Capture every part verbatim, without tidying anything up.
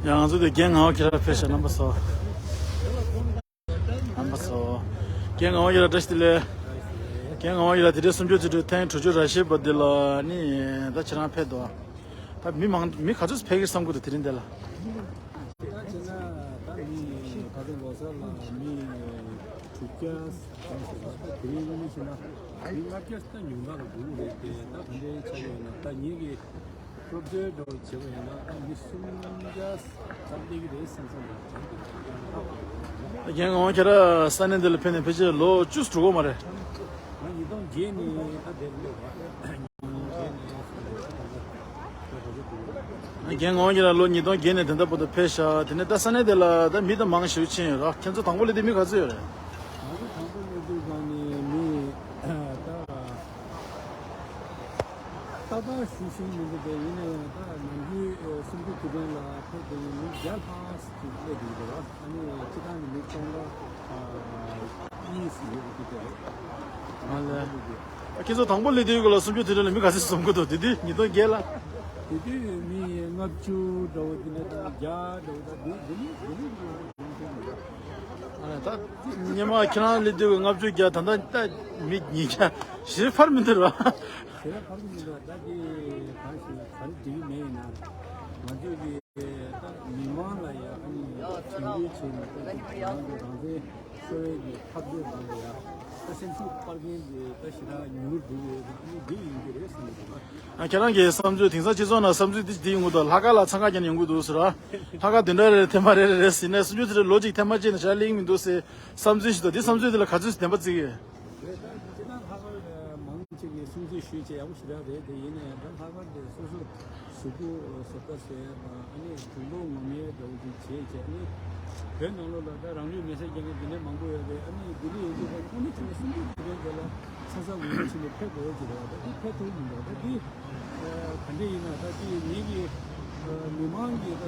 ཡང་ང་ཚོ་དེ་རྒན་ངག་དབང་ཁྱེད་རང་ཕེབས་ཤག་རྣམ་པ་ཚོ། རྣམ་པ་ཚོ། རྒན་ངག་དབང་ཁྱེད་རང་བཀྲ་ཤིས་བདེ་ལེགས། རྒན་ངག་དབང་ཁྱེད་རང་དེ་འདྲའི་སུམ་ཅུ་དེ་འདྲའི་ཐེངས་དྲུག་ཅུ་ར་བཞི་པ་འདི་ལ་ནི་ད་ཁྱེད་རང་ཕེབས་འདུག་ད་མི་མང་མི་ག་ཚོད་ཕེབས་ཀྱི་བསམ་གྱི་འདུག་དེ་རིང་འདི་ལ། ད་བྱས་ན་ད་མི་ག་ཚོད་ལོ་གསར་ལ་མི་དྲུག་བརྒྱ་ཙམ་ཞིག་ལ་ད་དེ་རིང་དངོས་གནས་བྱས་ན་མི་ལྔ་བརྒྱ་ཙམ་ཉུང་མཐའ་ལ་འགྲོ་གི་རེད་དེ། ད་ག་འདྲའི་ཆགས་ཡོད་ན་ད་ངེད་ཀྱི་སློབ་གྲྭའི་འགྲོ་བྱེད་པ་ཡིན་ན་ད་མི་སུམ་བརྒྱ་ཙམ་སླེབས་ཀྱི་རེད་བསམ་བསམ་རེད། དྲན་འདུག་རྒན་ངག་དབང་ཁྱེད་རང་ས་གནས་འདི་ལ་ཕེབས་ནས་ཕལ་ཆེར་ལོ་བཅུ་ཙམ་འགྲོ་གི་མ་རེད། ང་ཉིས་སྟོང་བརྒྱད་ནས་ད་འདིར་སླེབས་པ། རྒན་ངག་དབང་ཁྱེད་རང་ལོ་ཉིས་སྟོང་བརྒྱད་ནས་དེ་འདྲ་བར་དུ་ཕེབས་ཤག་དེ་ནས་ད་ས་གནས་དེ་ལ་ད་མི་ད་མང་ཞེ་པོ་ཕྱིན་ཡོད་ར། ཁྱེད་ཚོ་དང་པོ་སླེབས་དུས་མི་ག་ཚོད་ཡོད་རེད། ང་ཚོ་དང་པོ་སླེབས་དུས་སྒང་ནས་མི་ད་ཏག་ཏག་ཞུ་ཤེས་མི་འདུག་དེ་ཡིན་ན་ཡང་ད་ནམ་རྒྱུན་སུམ་ཅུ་དེ་གྲངས་ལ་ཕེབས་དེ་ཡིན་མི་བརྒྱ་ལྷག་ཅིག་སླེབས་འདུག་ར། ཨ་ནི་སྤྱི་བཏང་གི་མི་སྟོང་ཕྲག་གཉིས་ཙམ་ཡོད་པ་དེ་འདྲ་རེད། ཨ་ལས། ཁྱེད་ཚོ་དང་པོ་སླེབས་དུས་སྐབས་ལ་སུམ་ཅུ་དེ་འདྲ་ལ་མི་ག་ཚོད་འཛོམས་ཀྱི་འདུག་དེ་དུས་ཉིས་སྟོང་བརྒྱད་ལ། དེ་དུས་མི་ལྔ་བཅུ་འདྲ་བོ་དེ་འདྲ་དང་བརྒྱ་འདྲ་བོ་དང་དེ་དེ་ནི་དེ་ནི་འཛོམས་ཀྱི་འདུག་ཨ་ལས། ད་སྔོན་མ་ཁྱེད་རང་སླེབས་དུས་ལྔ་བཅུ་བརྒྱ། ད་ལྟ་ད་མི་ཉིས་བརྒྱ་ཞེ་དྲག་འཕར་མི་འདུག་ར། ཞེ་དྲག་འཕར་མི་འདུག་ད་དེ་གང་ཞིག་ག་རེ་འགྲིག་གི་མེད་ཡིན་ན་ང་ཚོས་ཀྱི། ད་མི་མང་ལ་ཡ་ཨ་ནི་དྲན་སྐུལ་བྱས་ནས་ད་ཅིག་རང་གི་རང་བཙན་གསོ་བའི་གི་འཐབ་རྩོད་ནང་ལ་ཡ་ད་སེམས་ཤུགས་སྤར་མཁན་དེ་ད་ཞེ་དྲག་ཉུང་རུ་འགྲོ་གི་ཡོད། ད་ཨ་ནི་འདི་ཡིན་གྱི་རེད་བསམ་གྱི་འདུག་ཨ། ཁྱེད་རང་གི་བསམ་ཚུལ། དེང་སང་སྤྱི་ཚོགས་ནང་བསམ་ཚུལ་འདི་འདི་ཡོང་གི་འདུག་ལྷག་དཀར་ལ་འཚང་ཁ་རྒྱག་ནས་ཡོང་གི་འདུག་ཟེར་ར། ལྷག་དཀར་བདུན་ཕྲག་རེ་རེ་ཐེངས་མ་རེ་རེ་རེ་ཟིན་ནས་སུམ་ཅུ་དེ་རེ་ལོ་གཅིག་ཐེངས་མ་གཅིག་ནས་ཞེ་དྲག་སླེབས་མི་འདུག་ཟེར་བསམ་ཚུལ་ཞིག་འདུག་དེ་བསམ་ཚུལ་དེ་ལ་ག་ཚོད་བདེན་པ་བརྩི་གི་ཡོད། རེད། ད་སྤྱིར་བཏང་ལྷག་དཀར་མང་ཆེ་གིས་སུམ་ཅུ་ཞུས་བྱས་ཡག་པོ་ཞེ་དྲག་རེད། དེ་ཡིན་ན་ཡང་ད་ལྷག་དཀར་དེ་སོ་སོ་གཟུགས་པོ་གཟབ་གཟབ་བྱས་དང་ཨ་ནི་གྱོང་པོ་ངོམ་ཡས་འདྲ་བོ་ཅིག་བྱས་བྱས། ཨ་ནི་བོད་ནང་ལོགས་ལ་ད་རང་ལུས་མེ་སྲེག་རྒྱག་མཁན་དེ་འདྲ་མང་པོ་ཡོད་རེད། ཨ་ནི་དེ་འདྲ་ཡིན་དུས་ད་དངོས་གནས་བྱས་ན་སུམ་ཅུ་དེ་འདྲའི་རྒྱབ་ལ་ཚ་ཚ་འུར་འུར་བྱས་ནས་ཕེབས་དགོས་ཀྱི་རེད་བ། ད་འདི་ཕེབས་ཐུབ་མི་འདུག་ད་འདི་ག་འདྲ་ཡིན་ན་ད་ཅིག་ངེད་ཀྱི་མི་མང་གི་ད་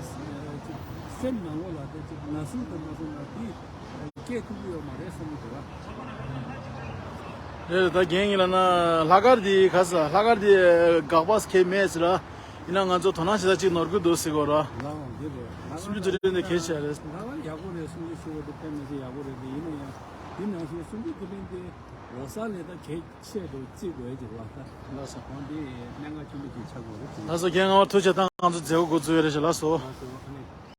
ཅིག་སེམས་ནང་ལོགས་ལ་ད་ཅིག་ན་ཟུག་དང་མ་སོང་ན་འདི། སྐད་ཐུབ་ཀྱི་ཡོད་མ་རེད་བསམ་གྱི་འདུག་ཨ། རེད། ད་རྒན་ཡིན་ལབ་ན་ལྷག་དཀར་འདི་ག་ས་ལྷག་དཀར་འདི་དགག་པ་གང་ཡང་མེད་ཟེར་ར། ཡིན་ན་ང་ཚོ་དོ་སྣང་བྱེད་ས་གཅིག་ནོར་གྱི་འདུག་ཟེར་གོ་ར། ལའང་འདི་རེད། སུམ་ཅུ་དེ་རིང་འདི་གལ་ཆེ་རེད། ལྷག་དཀར་ཡག་པོ་རེད། སུམ་ཅུ་ཞུ་བ་འདི་དཔེ་མི་སྲིད་ཡག་པོ་རེད། འདི་ཡིན་ན་ཡང་འདི་ནང་བཞིན་སུམ་ཅུ་དེ་རིང་འདི་ལོ་གསར་ལས་ད་གལ་ཆེ་འགྲོ་བརྩི་དགོས་ཀྱི་རེད་བ། ད་ལགས་སོ། འོ་འདི་གནད་འགག་ཆེན་པོ་ཅིག་ཆགས་དགོས་རེད་བརྩི། ལགས་སོ། རྒན་ངག་དབང་ཐུགས་རྗེ་ཆེ། ད་ང་ཚོ་མཛད་སྒོ་འགོ་འཛུགས་ཡོད་རེད་ཤག་ལགས་སོ། ལགས་སོ། ཨ་ནི།